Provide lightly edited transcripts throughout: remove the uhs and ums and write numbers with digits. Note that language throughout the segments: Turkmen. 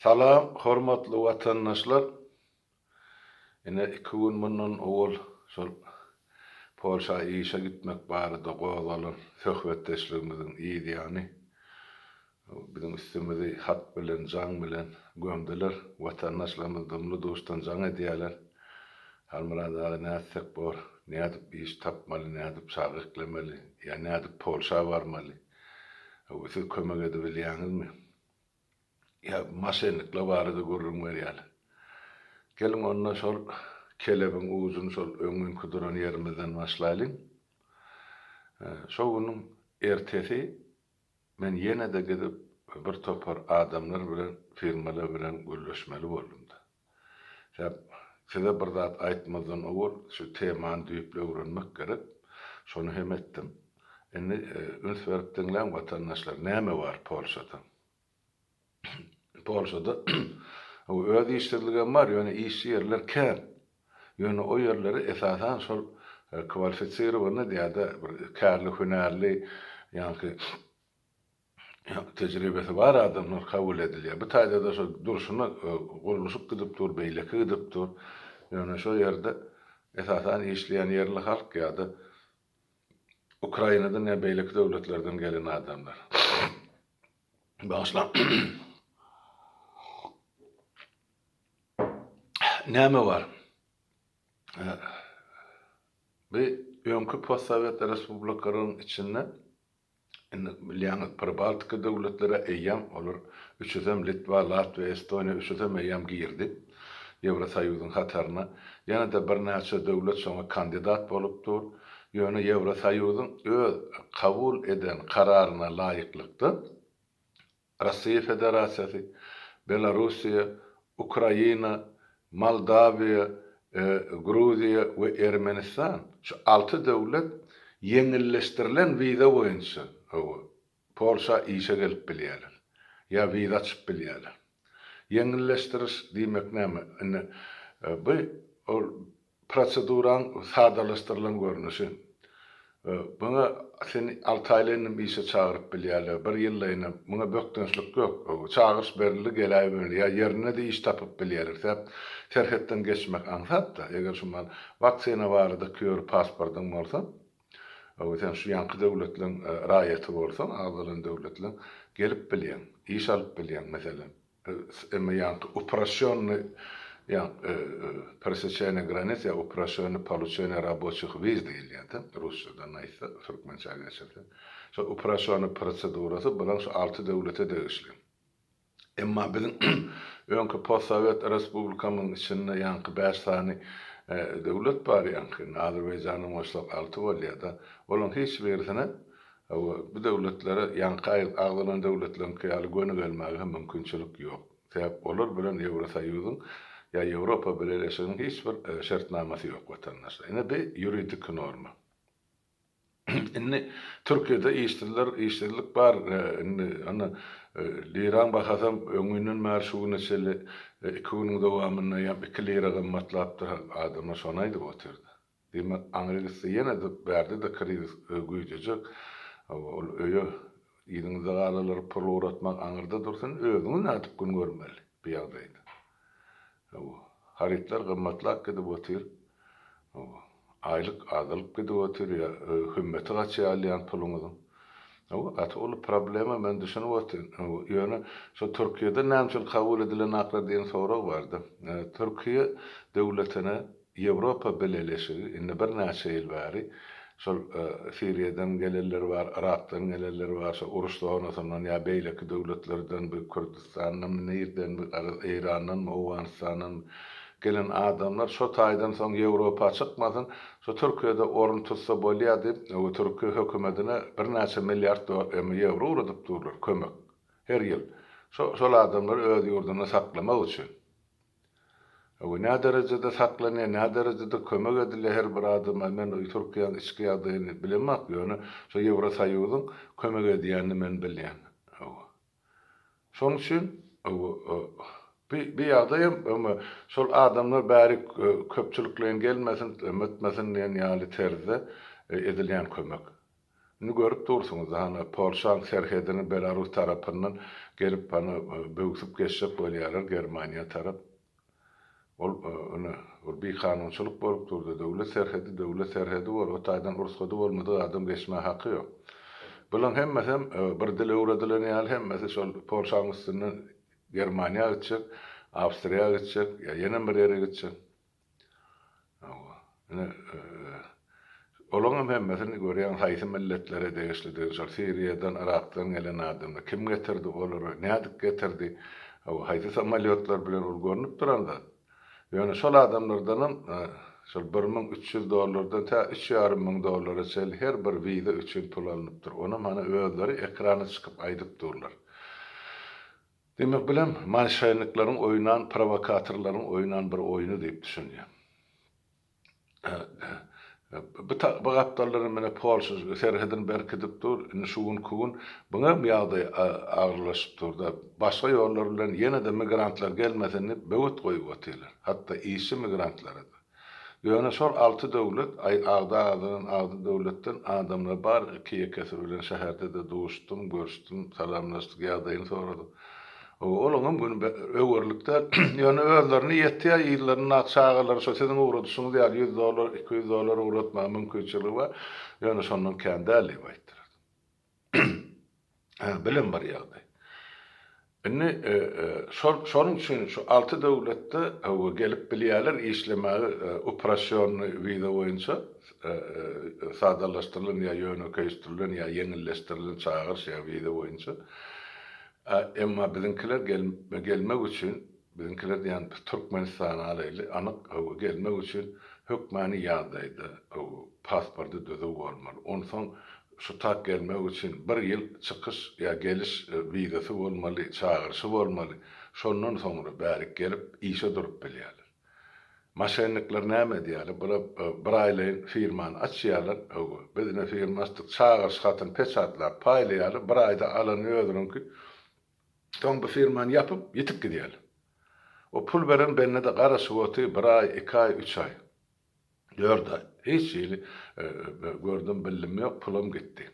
Salam hormatly watandaşlar. Ine iki gün mundan owal şol Polşa işe gitmek barada gozgalan söhbetdeşligimiziň yz ýany biziň üstümizi hat bilen, jaň bilen gömdüler. Watandaşlarymyz dumly-duşdan jaň edýärler. Halmyrat aga nätsek bor, nädip iş tapmaly, nädip çaga eklemeli, ýa nädip Polşa barmaly? Siz kömek edibilýäňizmi? Ýa maşennikler barada gürrüň berýärler. Geliň onda şol kelebiň ujuny şol öňňinki duran ýerimizden başlaýlyň. Şo günüň ertesi men ýene-de gidip bir topar adamlar bilen, firmalar bilen gürleşmeli boldum-da. Sebäp size bir zat aýtmazdan owal şu temany düýpli öwrenmek gerek. Şony hem etdim. Indi üns berip diňläň watandaşlar, näme bar Polşada? Polşada öz işsizligem bar, ýöne işçi ýerler kän. Ýöne o ýerlere esasan şol kwalifisirowanyý ýa-da bir kärli-hünärli ýaňky tejribesi bar adamlar kabul edilýär. Bu taýda-da şo durşuna gurluşyk gidip dur, beýleki gidip dur. Ýöne şo ýerde esasan işleýän ýerli halk ýa-da Ukrainadan ýa beýleki döwletlerden gelen adamlar. Bagyşlaň. Näme bar? Bu öňki postsowet respublikalaryň içinde Indi bilýäňiz, Pribaltika döwletleri eýýäm, olar üçüsem, Litwa, Latwiýa, Estoniýa üçüsem eýýäm girdi Ýewrosoýuzyň hataryna. Ýene-de birnäçe döwlet şoňa kandidat bolup dur. Ýöne Ýewrosoýuzyň öz kabul eden kararyna laýyklykda, Russiýa Federasiýasy, Belarussiýa, Ukraina, Moldawiýa, Gruziýa we Ermenistan, şu alty döwlet ýeňilleşdirilen wiza boýunça, hawa, Polşa işe gelip bilýärler ýa wiza açyp bilýärler. Ýeňilleşdiriş diýmek näme? Indi bu ol Proseduraň sadalaşdyrylan görnüşi. Muňa seni alty aýlaýynam işe çagyryp bilýärler, bir ýyllaýynam. Muňa bökdençlik ýok. Çagyryş berildi, geläýmeli. Ýa ýerinde-de iş tapyp bilýärler. Sebäp serhetden geçmek aňsat-da. Eger şu mal waksina barada QR pasportyň bolsa, sen şu ýaňky döwletleň raýaty bolsaň, agzalan döwletleň, gelip bilýäň, iş alyp bilýäň, meselem. Emma ýaňky uproşennyý ýaňky pereseçeniýe granis ýa uproşennyý poluçeniýe raboçih wiz diýilýär-de, rusçadan aýtsak, türkmençä geçirsek. Şol uproşennyý prosedurasy bulaň şu alty döwlete degişli. Emma biziň öňki postsowet respublikamyzyň içinde ýaňky bäş sany döwlet bar ýaňky, indi Azerbaýjanam goşsak alty bolýar-da. Olaň hiç birisine Hawa, bu döwletlere ýaňky agzalan döwletleriňki ýaly göni gelmäge hem mümkinçilik ýok. Sebäp olar bilen Ýewrosoýuzyň ýa Ýewropa Bileleşiginiň hiç bir şertnamasy ýok watandaşlar. Ine bi ýuridiki norma. Indi Türkiýede işsizler, işsizlik bar. Indi ana liraň bahasam öňünden bäri şu güne çenli iki günüň dowamynda ýa iki lira gymmatlapdyr. Adamlar şony aýdyp otyrdy. Diýmek, aňry gitse ýene-de bärde-de krizis güýjejek. Hawa, ol öýe yzyňyzda galanlara pul ugratmak aňyrda dursun, özüňiz nädip gün görmeli bu ýagdaýda? Hawa, harytlar gymmatlap gidip otyr. Hawa, aýlyk azalyp gidip otyr ýa hümmeti gaçýar alýan puluňyzyň. Hawa, gaty uly problema, men düşünip otyryn. Hawa, ýöne şo Türkiýede näme üçin kabul edilenaklar diýen sorag bardy. Türkiýe döwletine Ýewropa Bileleşigi indi birnäçe ýyl bäri şol Siriýadan gelenler bar, Yrakdan gelenler bar, şo uruş zonasyndan ýa beýleki döwletlerden bu Kürdüstandanmy, nirdenmi, garaz Eýrandanmy, Owganystandanmy gelen adamlar şo taýdan soň Ýewropa çykmasyn, şo Türkiýede orun tutsa bolýar diýip, Türkiýe hökümetine birnäçe milliard ýewro ugradyp durlar kömek her ýyl. Şo şol adamlary öz ýurdunda saklamak üçin. Hawa, nä derejede saklanýar, nä derejede kömek edilýär her bir adama, men Türkiýäniň içki ýagdaýyny bilemok, ýöne şo Ýewrosoýuzyň kömek edýänini men bilýän. Hawa. Şonuň üçin, hawa, bi, bi ýagdaý hem şol adamlar bärik köpçülikleýin gelmesin, ömetmesin diýen ýaly terzde edilýän kömek. Indi görüp dursuňyz, hany Polşaň serhedini Belarus tarapyndan gelip hany böwsüp geçjek bolýarlar Germaniýa tarap. Ol ine bir bikanunçylyk bolup durdy. Döwlet serhedi döwlet serhedi bor, o taýdan rugsady bolmadyk adam geçmäge haky ýok. Bulaň hemmesem bir dil öwredilen ýaly hemmesi şol Polşaň üstünden Germaniýa gitjek, Awstriýa gitjek ýa ýenem bir ýere gitjek. Hawa. Ine, olaňam hemmesini görýäň haýsy milletlere degişlidigini, şol Siriýadan, Yrakdan gelen adamlar. Kim getirdi olary, nädip getirdi, hawa, haýsy samolýotlar bilen ol görnüp duran zat. Ýöne şol adamlardanam şol 1300 dollardan tä üç ýarym müň dollara çenli her bir wiza üçin pul alnypdyr. Onam hany özleri ekrana çykyp aýdyp durlar. Diýmek bilen, moşennikleriň oýnan, prowokatorlaryň oýnan bir oýny diýip düşünýän. Bu bu gapdaldan mine Polşa serhedini berkidip dur. Indi şu günki gün buňam ýagdaý agyrlaşyp dur-da. Başga ýollar bilen ýene-de migrantlar gelmesin diýip böwet goýup otyrlar. Hatda işçi migrantlara-da. Ýöne şol alty döwlet, aý agda agzalan alty döwletden adamlar bar, iki-ýekesi bilen şäherde-de duşdum, görüşdim, salamlaşdyk, ýagdaýyny soradyk. Hawa, olaňam güni öwerlik däl. Ýöne özlerine ýetýär, yzlaryndaky çagalary şo siziň ugradyşyňyz ýaly ýüz dollar, 200 dollar ugratmaga mümkinçiligi bar. Ýöne şondan kän däl diýip aýtdylar. Hä, bilen bir ýagdaý. Indi şol şonuň üçin şu alty döwletde hawa gelip bilýärler işlemäge uproşýonnyý wiza boýunça sadalaşdyrylan ýa ýönekeýşdirilen ýa ýeňilleşdirilen çagyryş ýa wiza boýunça. Emma biziňkiler gelmek üçin Biziňkiler diýýän biz Türkmenistana alaýly anyk hawa gelmek üçin hökmany ýagdaýda hawa pasporty düzüw bolmaly. Onsoň şu tak gelmek üçin bir ýyl çykyş ýa geliş wizasy bolmaly, çagyryşy bolmaly. Şondan soňra bärik gelip işe durup bilýärler. Moşennikler näme edýärler? Bular bir aýlaýyn firmany açýarlar, hawa biz ine firma açdyk, çagyryş hatyny peçatlap paýlaýarlar, bir aýda alany özüniňki Soň bu firmany ýapyp, ýitip gidýärler. O pul beren bende-de garaşyp otyr, bir aý, iki aý, üç aý, dört aý. Hiç hili gördüm, bildim ýok, pulam gitdi.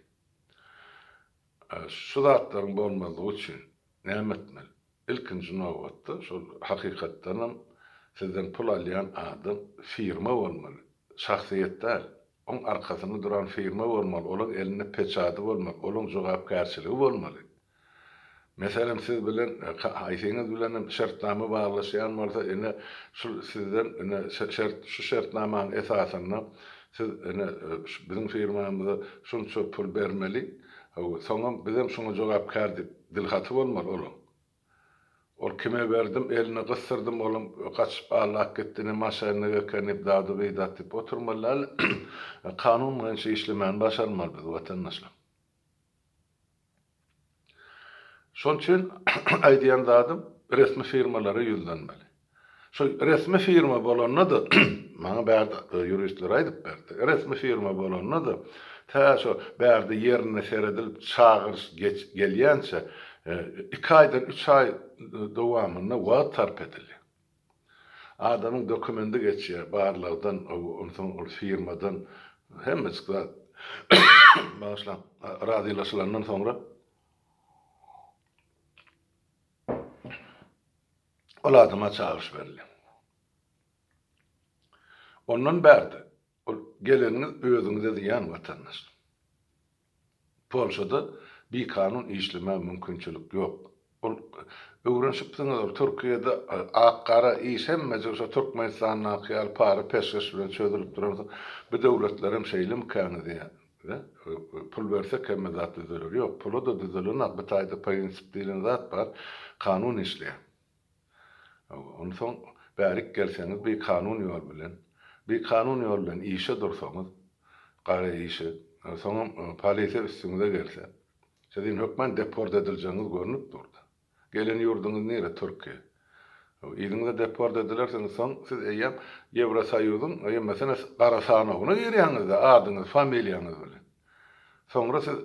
Şu zatlaryň bolmazlygy üçin näme etmeli? Ilkinji nobatda şol hakykatdanam sizden pul alýan adam firma bolmaly, şahsyýet däl. Oň arkasynda duran firma bolmaly, olaň elinde peçady bolmaly, olaň jogapkärçiligi bolmaly. Meselem, siz bilen, haýsyňyz bilenem şertnama baglaşýan bolsa, ine, şu sizden, ine, şert, şu şertnamanyň esasynda siz, ine, biziň firmamyza şunça pul bermeli, hawa, soňam bizem şuňa jogapkär diýip dilhaty bolmaly olaň. Ol kime berdim, eline gysdyrdym, olam gaçyp allap gitdi, ine, maşennik eken diýip, dady-bidat diýip oturmaly däl. Kanun boýunça işlemäni başarmaly biz, watandaşlar. Şonuň üçin aýdýan zadym resmi firmalara ýüzlenmeli. Şo resmi firma bolanda-da, maňa bärde ýuristler aýdyp berdi, resmi firma bolanda-da, tä şo bärde ýerine seredilip çagyryş gelýänçä iki aýdan üç aý dowamynda wagt sarp edilýär. Adamyň dokumendi geçýär barlagdan, onsoň ol firmadan hemmejik zat bagyşlaň, razylaşylandan soňra ol adama çagyryş berilýär. Ondan bärde Ol geleniňiz özüňize zyýan watandaş. Polşada bikanun işlemäge mümkinçilik ýok. Ol öwrenşipsiňiz ol Türkiýede ak gara iş hemmejik şo Türkmenistandaky ýaly para peşgeş bilen çözülip duransoň bu döwletlerem şeýlemikäňiz diýýän. Pul bersek hemme zat düzeler. Ýok pula-da düzelenok bu taýda prinsip diýlen zat bar kanun işleýär. Onsoň bärik gelseňiz bikanun ýol bilen, bikanun ýol bilen işe dursaňyz, gara işe, soňam polisiýa üstüňize gelse, siziň hökman deport ediljegiňiz görnüp dur-da. Gelen ýurduňyz nire? Türkiýe. Yzyňyza deport edilersiňiz, soň siz eýýäm Ýewrosoýuzyň ýemesine gara sanawyna girýäňiz-de, adyňyz, familiýaňyz bilen. Soňra siz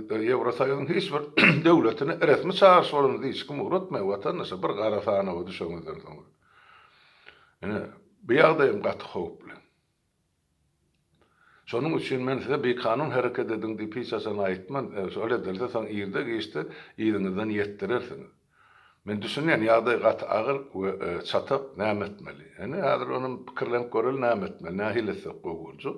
Ýewrosoýuzyň hiç bir döwletine resmi çagyryş bolanyňyzda hiç kim ugratmaýar watandaşa bir gara sanawa düşeňizden soňra. Ine, bu ýagdaýam gaty howply. Şonuň üçin men size bikanun hereket ediň diýip hiç haçan aýtman, şol edilse soň irde-giçde yzyňyzdan ýetdirersiňiz. Men düşünýän, ýagdaý gaty agyr we çatak, näme etmeli? Indi häzir onam pikirlenip göreli näme etmeli, nähili etsek gowy boljak.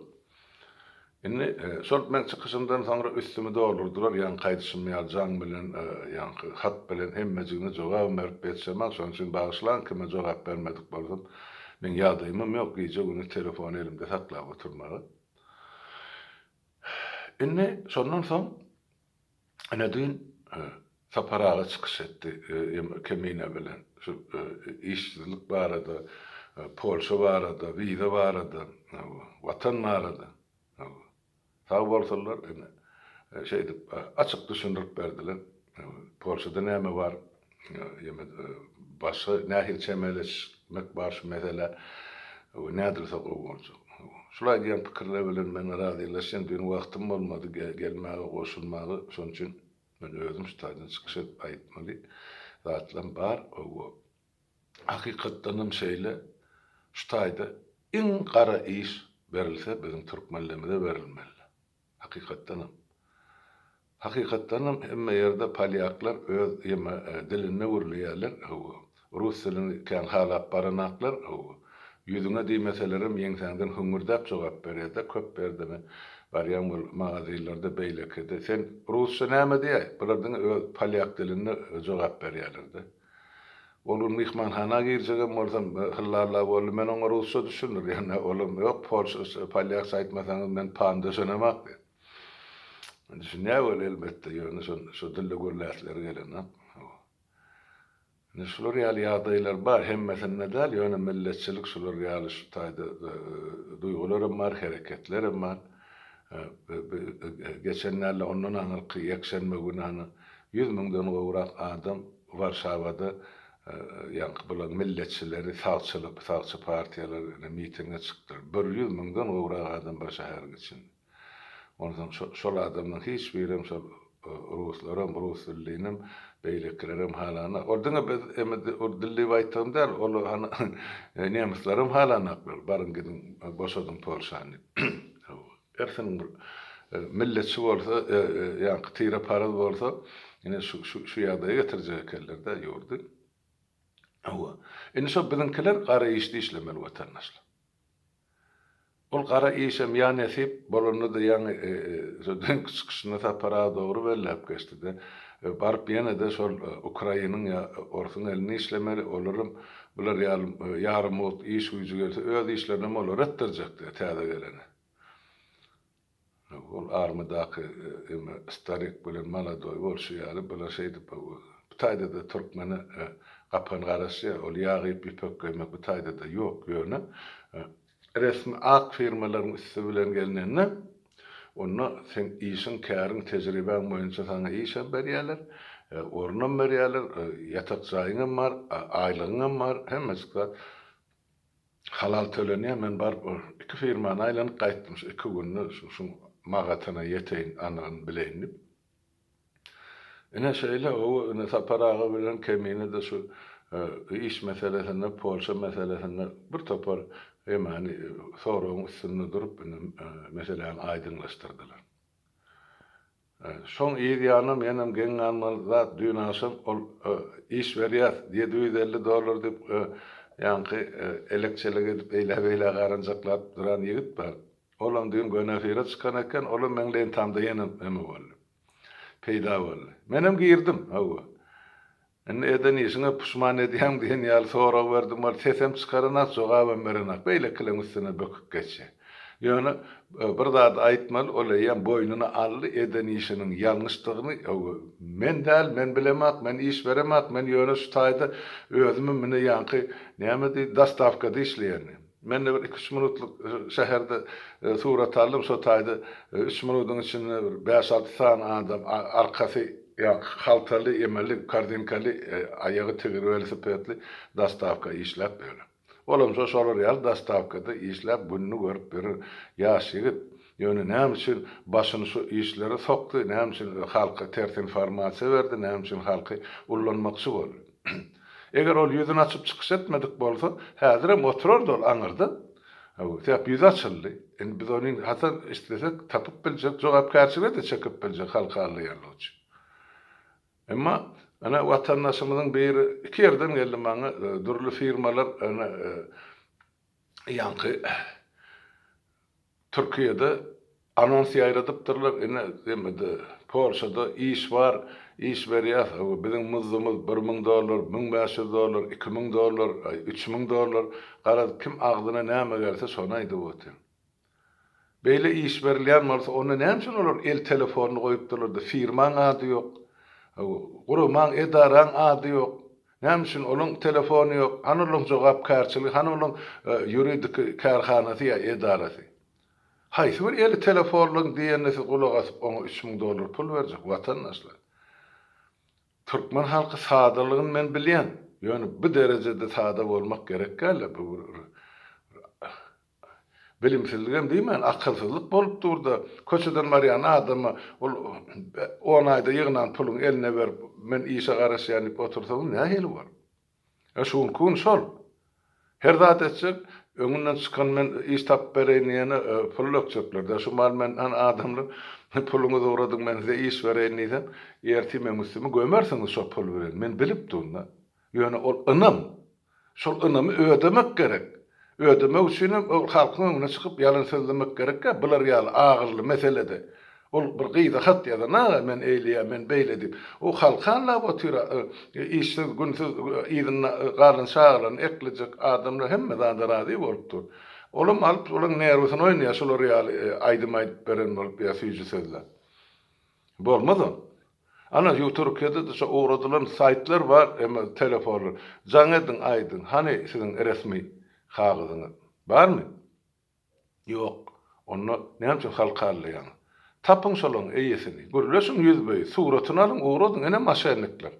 Indi şol meň çykyşymdan soňra üstümi doldurdylar, ýaňky aýdyşym ýaly jaň bilen, ýaňky hat bilen hemmejigine jogabam berip ýetişemok, şonuň üçin bagyşlaň kime jogap bermedik bolsam. Meň ýagdaýymam ýok gije-gündiz telefony elimde saklap oturmaga. Indi şondan soň ine düýn Sapar aga çykyş etdi Kemine bilen şu işsizlik barada, Polşa barada, wiza barada, Watan barada. Sag bolsunlar ine şeýdip açyk düşündirip berdiler. Polşada näme bar, ýa başga nähili çemeleşmek bar şu meselä we nädilse gowy boljak. Şul aýdýan pikirler bilen men razylaşýan. Düýn wagtym bolmady gelmäge, goşulmaga. Şonuň üçin men özüm şu taýdan çykyş edip aýtmaly zatlam bar. Hakykatdanam şeýle şu taýda iň gara iş berilse biziň türkmenlerimize berilmeli. Hakykatdanam. Hakykatdanam hemme ýerde polýaklar öz ýeme dilinde gürleýärler hawa. Rus dilini kän halap baranaklar hawa. Ýüzüňe diýmeselerem ýeňsäňden hüňňürdäp jogap berýärde köp ýerde men barýan bol magazinlerde beýlekide sen rusça näme diýäý bular diňe öz polýak dilinde jogap berýärlerde. Ol gün myhmanhana girjegem bolsam, hyllalla boldy. Men oňa rusça düşündirýän-ä, olam, Ýok, polşa, polýakça aýtmasaňyz, men pan döşenemok diýýär. Düşünýär weli, elbetde, ýöne şo, şo dilde gürläsleri gelenok. Hawa. Indi şular ýaly ýagdaýlar bar, hemmesinde däl, ýöne milletçilik şular ýaly şu taýda duýgularam bar, hereketlerem bar. Geçen däl-de, ondan aňyrky ýekşenbe güni hany ýüz müňden gowrak adam Warşawada ýaňky bulaň milletçileri, sagçylyk, sagçy partiýalar ine mitinge çykdylar. Bir ýüz müňden gowrak adam bir şäheriň içinde. Onsoň şo, şol adamlaryň hiç birem şol ruslaram, rus dillinem, beýlekilerem halanok. Ol diňe biz eme ol dil diýip aýtdygym däl, ol hany nemislerem halanoklar, baryň gidiň boşadyň Polşany diýip. Hersiniň bir milletçi bolsa, ýaňky tireparaz bolsa, ine şu şu şu ýagdaýa getirjek ekenler-dä ýurdy. Hawa. Indi şo biziňkiler gara işde işlemeli watandaşlar. Ol gara işem ýa nesip bolanda-da ýaňy şo düýnki çykyşynda Sapar aga dogry belläp geçdi-de, baryp ýene-de şol Ukrainiň ýa orsuň elinde işlemeli, olaram bular ýaly ýarym mugt iş güýji gelse öz işlerinem olara etdirjek-dä täze gelene. Ol armydaky eme starik bilen molodoý bolşy ýaly bular şeýdip bu taýda-da türkmene gapan garaşýar. Ol ýag iýip ýüpek geýmek bu taýda-da ýok. Ýöne resmi ak firmalaryň üsti bilen gelnende onda seň işiň, käriň, tejribäň boýunça saňa işem berýärler, ornam berýärler, ýatak jaýyňam bar, aýlygyňam bar, hemmejik zat. Halal tölenýär, men baryp iki firmany aýlanyp gaýtdym şu iki günde şu şuň magatyna ýeteýin anygyny bileýin diýip. Ine şeýle gowy ine Sapar aga bilen Kemine-de şu iş meselesinde Polşa meselesinde bir topar hemmäni soragyň üstünde durup ine meseläni aýdyňlaşdyrdylar. Şoň yz ýanam ýenem geň galmaly zat düýn agşam ol iş berýäs 750 dollar diýip ýaňky elek-çelek edip eýlä-beýlä garanjaklap duran ýigit bar. Olam düýn göni efire çykan eken, olam meň lentamda ýene eme boldy. Peýda boldy. Menem girdim, hawa. Indi eden işiňe puşman edýäň diýen ýaly sorag berdim, ol sesem çykaranak, jogabam berenak, beýlekileň üstüne böküp geçýär. Ýöne bir zady aýtmaly, ol eýýäm boýnuna aldy eden işiniň ýalňyşdygyny, men däl, men bilemak, men iş beremak, men ýöne şu taýda özümem ine ýaňky näme diýdi, dostawkada işleýän diýdi. Men-de bir iki-üç minutlyk şäherde surat aldym, şo taýda üç minudyň içinde bir bäş-alty sany adam arkasy ýa haltaly, emeli, korzinkaly, aýagy tigir welosipedli dostawka işläp ýör. Olam şo şolar ýaly dostawkada işläp gününi görüp ýören ýaş ýigit. Ýöne näme üçin başyny şu işlere sokdy, näme üçin halka ters informasiýa berdi, näme üçin halky ullanmakçy boldy? Eger ol ýüzüni açyp çykyş etmedik bolsa, häzirem oturardy ol aňyrda. Sebäp ýüzi açyldy. Indi biz ony haçan islesek tapyp biljek, jogapkärçilige-de çekip biljek halky aldaýanlygy üçin. Emma ene watandaşymyzyň biri iki ýerden geldi maňa dürli firmalar ene ýaňky Türkiýede anons ýaýradypdyrlar ine demede Polşada iş bar iş berýäs biziň muzdumyz 1000 dollar 1500 dollar 2000 dollar 3000 dollar garaz kim agzyna näme gelse şony aýdyp otyr. Beýle iş berilýän bolsa, onda näme üçin olar el telefonyny goýupdyrlar-da, firmaň ady ýok, guramaň, edaraň ady ýok. Näme üçin olaň telefony ýok, hany olaň jogapkärçiligi, hany olaň ýuridiki kärhanasy ýa edarasy? Haýsy bir eli telefonlyň diýenine siz gulak asyp, oňa 3000 dollar pul berjek, watandaşlar? Türkmen halky sadalygyny men bilýän, ýöne bu derejede sada bolmak gerek däl-de, bu bir Bilimsizligem diýmän, akylsyzlyk bolup dur-da, köçeden barýan adama ol on aýda ýygnan puluňy eline berip, men işe garaşýan diýip otursaňyz nähili bolar? E, şu günki gün şol. Her zat etjek, öňünden çykan men iş tapyp bereýin diýene pul dökjekler-dä. Şu mal men hany adamlar puluňyzy ugradyň men size iş bereýin diýsem, ertir meň üstümi gömersiňiz şo pul bilen. Men bilip durun-da. Ýöne ol ynam. Şol ynamy ödemek gerek. Ödemek üçinem ol halkyň öňüne çykyp ýalan sözlemek gerekkä bular ýaly agyrly meselede. Ol bir gyza hat ýazan aga men eýle ýa men beýle diýip. O halky aldap otyr işsiz günsüz yzynda galan çagalaryny eklejek adamlar hemme zada razy bolup dur. Olam alyp olaň nerwisini oýnaýar şular ýaly aýdym aýdyp beren bolup ýa süýji sözläp. Bolmaz ol. Ana ýu Türkiýede-de şo ugradylan saýtlar bar, emma telefonlar. Jaň ediň aýdyň, hany siziň resmi kagyzyňyz? Barmy? Ýok. Onda näme üçin halky aldaýaňyz? Tapyň şolaň eýesini. Gürleşiň ýüzbe-ýüz, suratyny alyň, ugradyň, ine moşennikler.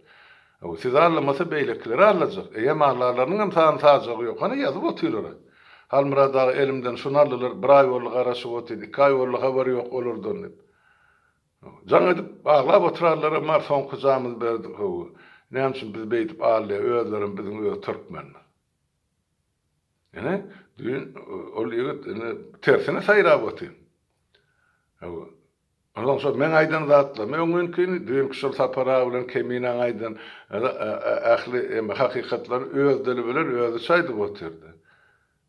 Hawa, sizi aldamasa beýlekileri aldajak. Eýýäm aldarlarynyň hem sany-sajagy ýok. Hany ýazyp otyrlar. Halmyrat aga elimden şuny aldylar, bir aý boldy garaşyp otyryn, iki aý boldy habar ýok olardan diýip. Jaň edip aglap oturanlaram bar soňky jamyzy berdik how näme üçin bizi beýdip aldaýar özlerem biziň öz türkmenimiz. Ine düýn ol ýigit ine tersine saýrap otyr. Hawa. Onsoň şol meň aýdan zatlarymy öňňünkini düýnki şol Sapar aga bilen Keminaň aýdan ähli hakykatlary öz dili bilen özüçe aýdyp otyrdy.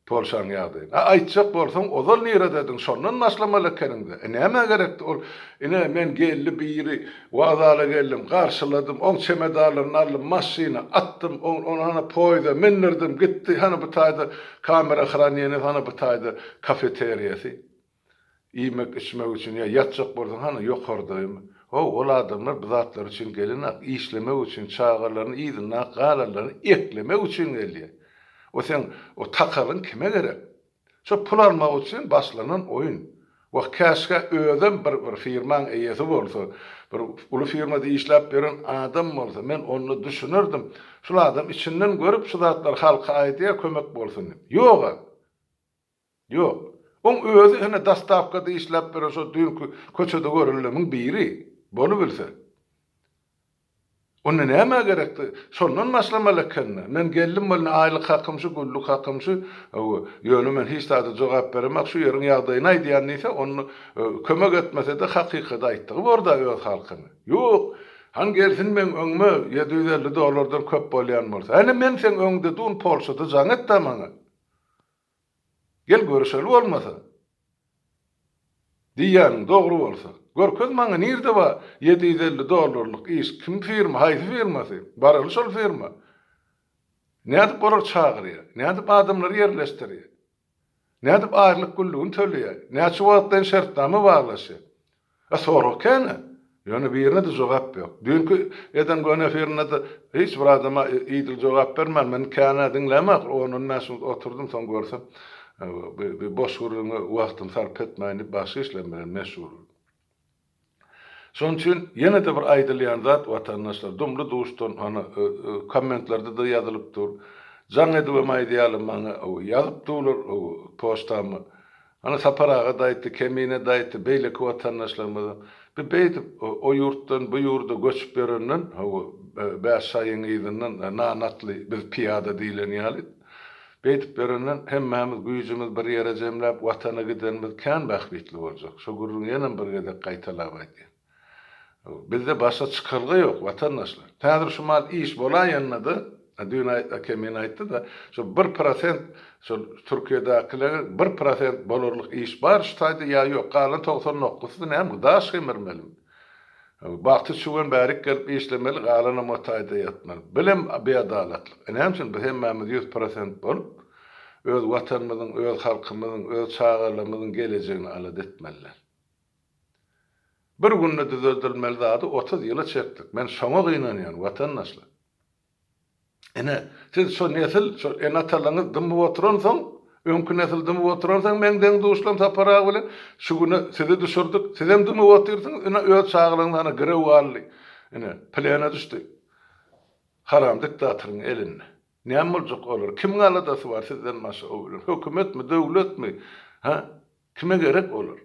Polşaň ýagdaýyny. A aýtjak bolsaň, ozal niredediň, şondan başlamaly ekeniň-dä. E nämä gerekdi ol, ine, men geldi biri, wokzala geldim, garşyladym, oň çemedanlaryny aldym, maşyna atdym, ony hana poýeza mindirdim, gitdi, hany bu taýda kamera hraneniýasy, hany bu taýda kafeteriýasy. Iýmek, içmek üçin ýa ýatjak bolsaň, hany ýokardaýmy. How, ol adamlar bu zatlar üçin gelenok, işlemek üçin, çagalaryny, yzynda galanlaryny eklemek üçin gelýär. O seň o takalyň kime gerek? Şo pul almak üçin başlanan oýun. Wah, käşgä özem bir bir firmaň eýesi bolsa, bir uly firmada işläp ýören adam bolsa, men onda düşünerdim. Şul adam içinden görüp şu zatlary halka aýdýar kömek bolsun diýip. Ýog-a. Ýok. Oň özi ine dostawkada işläp ýören şo düýnki köçede görünlemiň biri. Bolubilse. Onda nämä gerekdi? Şondan başlamaly ekeni. Men geldim welin aýlyk hakym şu, günlük hakym şu. Hawa, ýöne men hiç zada jogap beremak, şu ýeriň ýagdaýyny aýdýan diýse, onda kömek etmese-de hakykady aýtdygy bor-da öz halkyna. Ýok. Hany gelsin meň öňüme 750 dollardan köp bolýan bolsa. Hany men seň öňüňde dun Polşada jaň et-dä maňa. Gel görüşeli bolmasa. Diýýäniň dogry bolsa. Görkez maňa nirde bar 750 dollarlyk iş, kim firma, haýsy firmasy? Baraly şol firma. Nädip olar çagyrýar? Nädip adamlary ýerleşdirýär? Nädip aýlyk günlügini töleýär? Näçe wagtlaýyn şertnama baglaşýar? A sorag kän-ä. Ýöne birine-de jogap ýok. Düýnki eden göni efirinde-de hiç bir adama idil jogap bermän, men kän-ä diňlämok, on-on bäş minut oturdym, soň görsem, bi boş gürrüňe wagtymy sarp etmäýin diýip, başga işlerim bilen meşgul boldum. Şonuň üçin ýene-de bir aýdylýan zat, watandaşlar, dumly-duşdan, hany, kommentlerde-de ýazylyp dur, jaň edibem aýdýarlar maňa, ýazyp durlar poçtama. Ana Sapar aga-da aýtdy, Kemine-de aýtdy, beýleki watandaşlarymyzam. Bi beýdip o ýurtdan bu ýurda göçüp ýörenden, hawa, bäş şaýyň yzyndan nan atly biz pyýada diýlen ýaly. Beýdip ýörenden hemmämiz güýjümiz bir ýere jemläp Watana gidenimiz kän bähbitli boljak. Şo gürrüňi ýenem bir gezek gaýtalap aýdýan. Bizde başga çykalga ýok, watandaşlar. Häzir şu mal iş bolaýanda-da, düýn Kemine aýtdy-da, şo bir prosent şol Türkiýedäkilere bir prosent bolarlyk iş bar şu taýda ýa ýok, galan 99-sy näme, daş gemirmelimi? Bagty çüwen bärik gelip işlemeli, galanam o taýda ýatmaly. Bilem biadalatlyk. E näme üçin biz hemmämiz 100% bolup, öz watanymyzyň, öz halkymyzyň, öz çagalarymyzyň gelejegini alada etmeli däl. Bir günde düzeldilmeli zady 30 ýyla çekdik. Men şoňa gynanýan, watandaşlar. Ine, siz şo nesil, şo ene-atalaryňyz dymyp oturansoň, öňki nesil dymyp oturansoň, meň deň-duşlarym Sapar aga bilen şu güne sizi düşürdik. Sizem dymyp otyrsyňyz, ine, öz çagalaryňyz ana girew galdy. Ine, plena düşdi. Haram diktatoryň elinde. Näme boljak olar? Kimiň aladasy bar sizden başga o bilen? Hökümetmi, döwletmi? Hä? Kime gerek olar?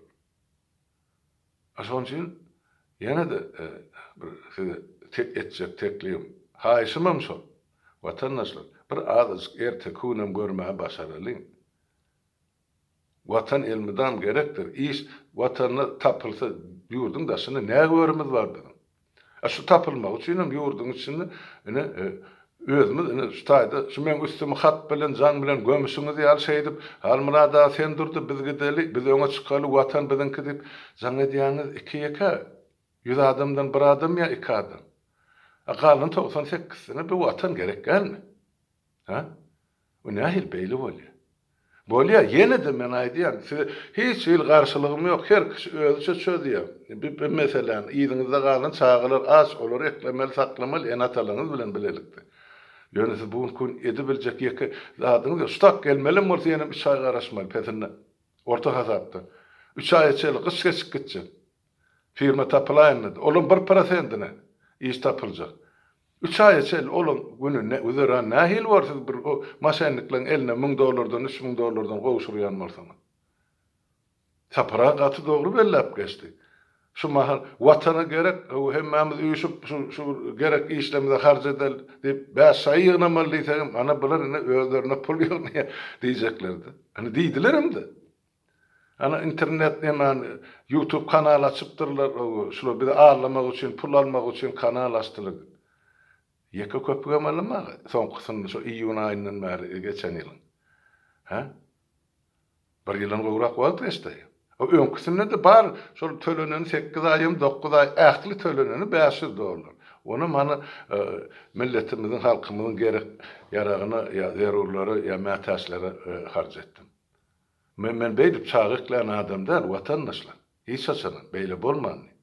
A şonuň üçin ýene-de bir size etjek teklibim, haýyşymam şol, watandaşlar, bir azajyk erteki günem görmäge başaralyň. Watan elmydam gerekdir. Iş Watanda tapylsa, ýurduň daşynda nä görümiz bar biziň? A şu tapylmagy üçinem ýurduň içinde ine özümiz ine şu taýda şu meň üstümi hat bilen jaň bilen gömüşiňiz ýaly şeýdip Halmyrat aga sen durda biz gideli biz öňe çykaly watan biziňki diýip jaň edýäňiz iki ýeke ýüz adamdan bir adam ýa iki adam a galan 90 sekizsine bir watan gerek dälmi ha Bu nähili beýle bolýa? Bolýa, ýene-de men aýdýan, size hiç hili garşylygym ýok, her kişi özüçe çözýä bu meseläni, yzyňyzda galan çagalar aç, olary eklemeli, saklamaly ene-atalaryňyz bilen bilelikde. Ýöne siz bu günki gün edibiljek ýeke zadyňyz ýok, ştak gelmelem bolsa ýenem üç aý garaşmaly pesinde, orta hasapda. Üç aýa çenli gyş geçip gitjek. Firma tapylaýanda-da, olaň bir prosentine iş tapyljak. Üç aýa çenli olaň güni ne, güzeran nähili bor siz bir o moşennikleriň eline müň dollardan, 3000 dollardan gowşurýan bolsaňyz. Sapar aga gaty dogry belläp geçdi. Şu mahal Watana gerek, hemmämiz üýşüp şu şu gerek işlerimize harç edeli diýip, bäş şaýy ýygnamaly diýsegem, ana bular indi özlerine pul ýygnaýar diýjeklerdi. Indi diýdilerem-de. Ana internet nemäni youtube kanal açypdyrlar şular bizi aldamak üçin pul almak üçin kanal açdylar diýip. Ýeke köpügem alynmaga soňkusyny şo iýun aýyndan bäri geçen ýylyň. Hä? Bir ýyldan gowrak wagt geçdi. O öňküsinde-de bar şol töleneni sekiz aý hem dokuz aý ähli töleneni 500 dollar. Onam hany milletimiziň halkymyzyň gerek ýaragyna ýa zerurlara ýa mätäçlere harç etdim. Men men beýdip çaga eklän adam däl watandaşlar. Hiç haçanam beýle bolmandy.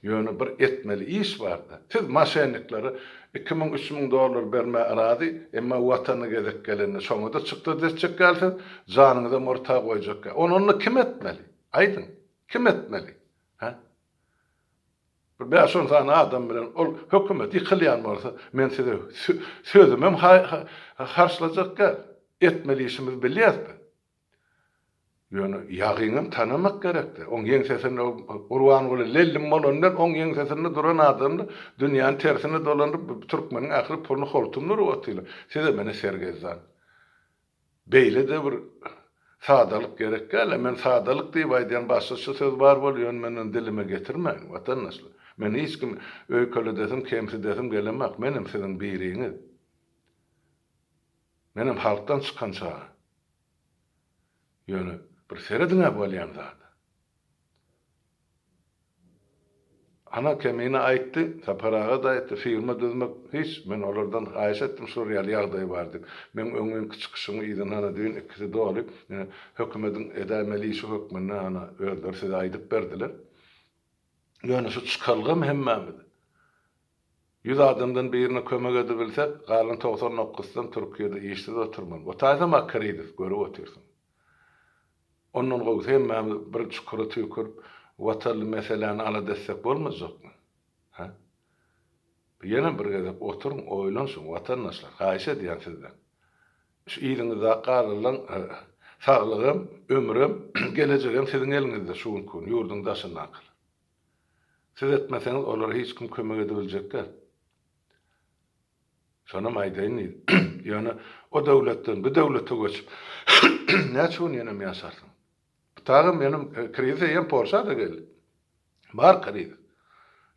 Ýöne bir etmeli iş barda. Siz maşenniklere 2000 3000 dollar bermäge razy, emma watana gezek gelende şoňada çykdajy etjek dälsiz, janyňyzam orta goýjak däl. Ony onda kim etmeli? Aýdyň, kim etmeli? Hä? Bir bäş-on sany adam bilen ol hökümet ýykylýan bolsa, men size sözümem harçlajak däl. Etmeli işimizi bilýäs biz. Ýöne ýagyňam tanamak gerekdi. Oň ýeňsesinde Gurbanguly lellim bolan bilen oň ýeňsesinde duran adamlar dünýäni tersine dolandyryp, türkmeniň ähli puluny holtumdyryp otyrlar. Size meni sergezdan. Beýle-de bir sadalyk gerek däl-ä. Men sadalyk diýip aýdýan başgaça söz bar bol, ýöne men ony dilime getirmäýin, watandaşlar. Men hiç kimi öýkeledesim, kemsidesim gelemak. Menem siziň biriňiz. Menem halkdan çykan çaga. Ýöne bir serediň-ä bolýan zada. Ana, Kemine aýtdy, Sapar aga-da aýtdy, firma düzmek hiç, men olardan haýyş etdim şular ýaly ýagdaý bar diýip. Meň öňňinki çykyşymyň yzyna hana düýn ikisi doly, ine, hökümediň edäýmeli işi hökmünde hana özleri size aýdyp berdiler. Ýöne şu çykalgam hemmämize. Ýüz adamdan birine kömek edibilsek, galan 99-dan Türkiýede işsiz oturmaly. O taýsam-a krizis, görüp otyrsyň. Ondan gowusy hemmämiz bir çukura tüýkürip, watanly meseläni alada etsek bolmajakmy? Hä? Ýene bir gezek oturyň, oýlanyşyň, watandaşlar, haýyş edýän sizden. Şu yzyňyzdaky galanlaň saglygam, ömrem, gelejegem siziň eliňizde şu günki gün, ýurduň daşyndakylar. Siz etmeseňiz olara hiç kim kömek edibiljek däl. Şonam aýdaýyn diýdim. Ýöne o döwletden bu döwlete göçüp näçe gün ýenem ýaşarsyň? Bu tagam ýenem krizis eýýäm Polşa-da geldi. Bar krizis.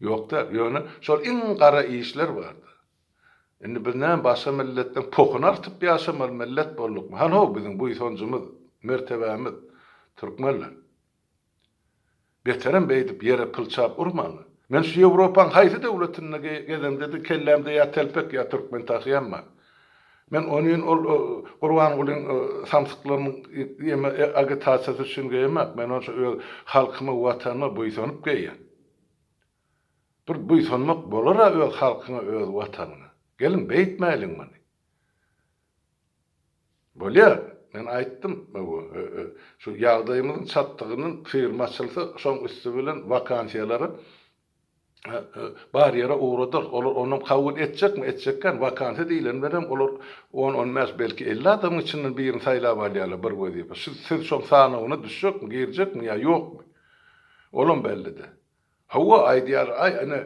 Ýok däl. Ýöne şol iň gara işler bardy. Indi biz näme başga milletden pohuny artyp ýaşamaly millet boldukmy? Hany-how biziň buýsanjymyz, mertebämiz, türkmenler. Beterem beýdip ýere pylçap urmaň. Men şu Ýewropaň haýsy döwletinde gezemde-de kellämde ýa telpek ýa türkmen tahýam bar. Men onyň ol Gurbangulyň samsyklarynyň ýeme agitasiýasy üçin geýemok. Men ony şu öz halkyma, watanyma buýsanyp geýýän. Bir buýsanmak bolar-a öz halkyňa, öz watanyňa. Geliň beýtmäýliň muny. Bolýar, men aýtdym, şu ýagdaýymyzyň çatdygyndan firma açylsa, şoň üsti bilen wakansiýalary bar ýere ugradarys. Olar onam kabul etjekmi, etjekgän, wakansiýa diýleni bilenem olar on, on bäş, belki 50 adamyň içinden birini saýlap alýarlar bir wezipe. Siz şoň sanawyna düşjekmi, girjekmi ýa ýokmy? Olam belli däl. Hawa, aýdýar, aý, ine,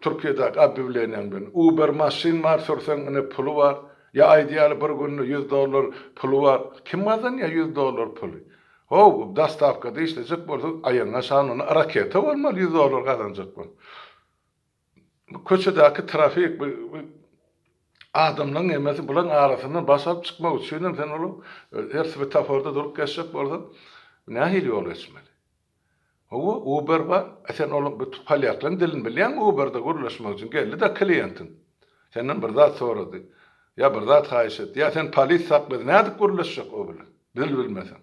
Türkiýedäki obýawleniýaň bilen Uber maşyn bar, sürseň, ine, puly bar. Ýa aýdýarlar, bir günde 100 dollar puly bar. Kim gazanýar 100 dollar puly? How, dostawkada işlejek bolsaň, aýagyňa şanyna raketa bolmaly 100 dollar gazanjak bolup. Bu köçedäki trafik, bu adamlaryň hemmesi bularyň arasyndan baş alyp çykmak üçinem sen ol her swetoforda durup geçjek bolsaň, nähili ýol geçmeli? Hawa, Uber bar. A sen onuň bu polýaklaryň dilini bilýäňmi Uberde gürleşmek üçin? Geldi-de kliýentiň. Senden bir zat sorady. Ýa bir zat haýyş etdi. Ýa sen polis saklady. Nädip gürleşjek o bilen? Dil bilmeseň.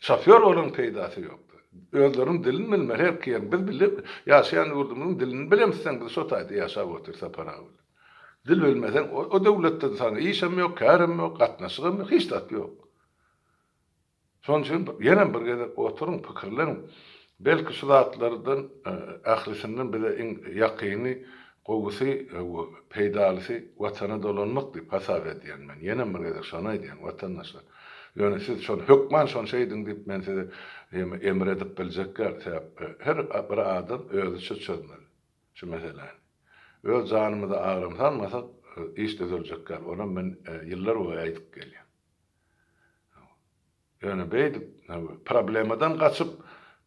Şofýor bolanyň peýdasy ýokdy. Özleriniň dilini bilmeli her ki ýeriň. Biz bilip, ýaşaýan ýurdumyzyň dilini bilemsizem biz şo taýda ýaşap otyrys Sapar aga bilen. Dil bilmeseň o döwletde saňa işem ýok, kärem ýok, gatnaşygam ýok, hiç zat ýok. Şonuň üçin ýenem bir gezek oturyň, pikirleniň. Belki şu zatlardan ählisinden bize iň ýakyny, gowusy we peýdalysy Watana dolanmak diýip hasap edýän men. Ýenem bir gezek şony aýdýan, watandaşlar. Ýöne siz şony hökman şony şeýdiň diýip men size emr edip biljek däl. Sebäp her bir adam özüçe çözmeli şu meseläni. Öz janymyza agram salmasak iş düzeljek däl. Onam men ýyllar boýy aýdyp gelýän. Ýöne beýdip, problemadan gaçyp,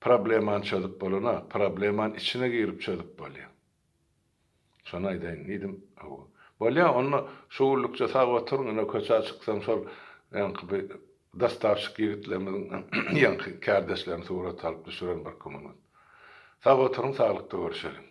problemany çözüp bolana, problemany içine girip çözüp bolýar. Şony aýdaýyn diýdim. Hawa. Bolýar, onda şu günlükçe sag oturyň, ine köçä çyksam şol ýaňky bir dostawşik ýigitlerimiziň ýaňky kärdeşlerini surata alyp düşüren birki minut. Sag oturyň, saglykda görüşeliň.